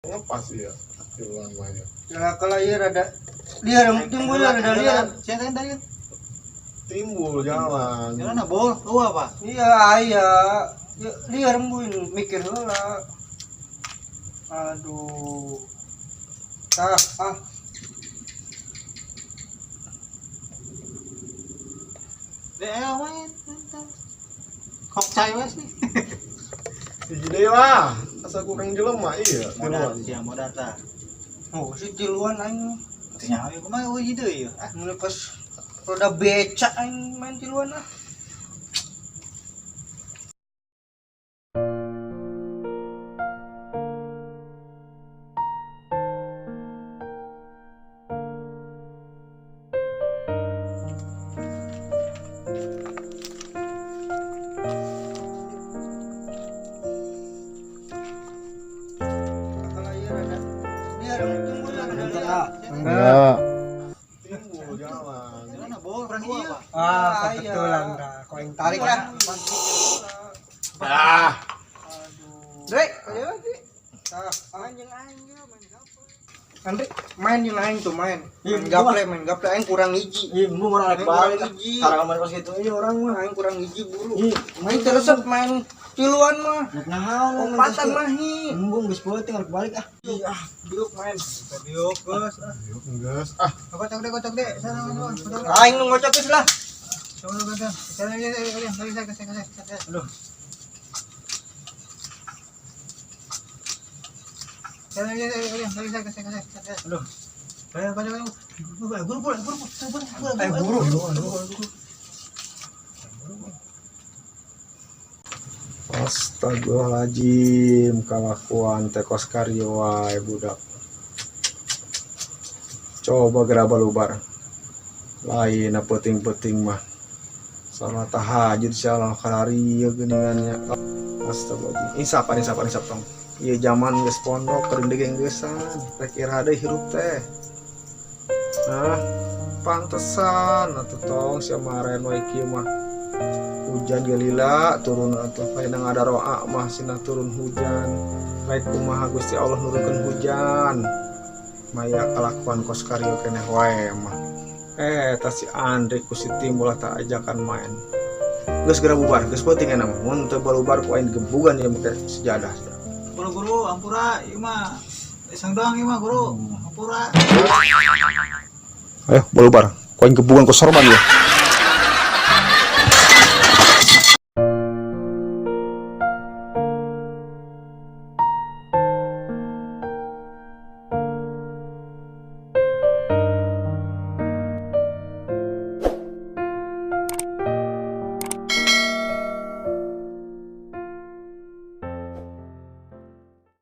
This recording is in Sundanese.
Ngepas ya tiluan mah ya. Ya kalau iya rada liar timbul ya rada liar. Siapa yang tadi? Timbul jalan. Jalan apa? Bol, oh apa? Iya, iya. Ya, liar embuin mikir heula. Aduh. Ah, ah. DL main. Kok cai wes nih. Hiji deui lah. Asa kurang jelema iya Modal, tiluan. sia modal tah. Oh, si tiluan aing. Teu nyaho ieu kumaha eueuh deui ieu. Ah, Mulai pas roda becak aing main tiluan ah. Enggak. Timbul jalan. Jalan apa? Bol, kurang iya. Ah, kebetulan dah. Kau yang tarik lah. Ah, Dek, ayo lagi. Ah, anjing aing ge main gaple. Andri, main jeung aing tuh main. Main gaple, main gaple aing kurang hiji. Ih, mu mau Aing naik kurang balik. hiji. Karena main kos gitu, iya orang mah. Aing kurang hiji buru. Ih, Main teresep main tiluan mah. Nek naon Lompatan mah hi. Embung geus peuting arek balik ah. Ih, ah, diuk main. Diuk, geus. Ah. yuk geus. Ah, Kocok deh, kocok deh. Sana, sana, sana. Aing nu ngocok geus lah. Coba lu kata. Sana, sana, sana, sana, sana, sana. Aduh. Sana, sana, sana, sana, sana, sana. Aduh. Ayo, kocok, kocok. Guru, guru, guru, guru, guru. Eh, guru. Guru. Astagfirullahaladzim, kalakuan teh kos karyo wae budak. Coba geraba lubar. Lain peuting-peuting mah. Salat tahajud salah kalari geuningannya. Astagfirullahaladzim. Insapan insapan insap tong. Ieu zaman geus pondok keur degenggesan. Rek iraha deui hirup teh. Nah, pantesan atuh tong sia maren wae kieu mah. Hujan gelila turun atuh lain ada roa mah sina turun hujan. Rek kumaha Gusti Allah nurunkeun hujan. Maya kalakuan kos karyo keneh wae mah. Tas si Andri ku si Timbul tak ajakan main. Geus geura bubar, geus peuting enak mah. Mun teu balubar ku aing gebugan ieu make sejadah. Guru, guru, ampura, ieu mah. Iseng doang ieu mah, guru. Ampura. Ayo balubar, ku aing gebugan ku sorban ya.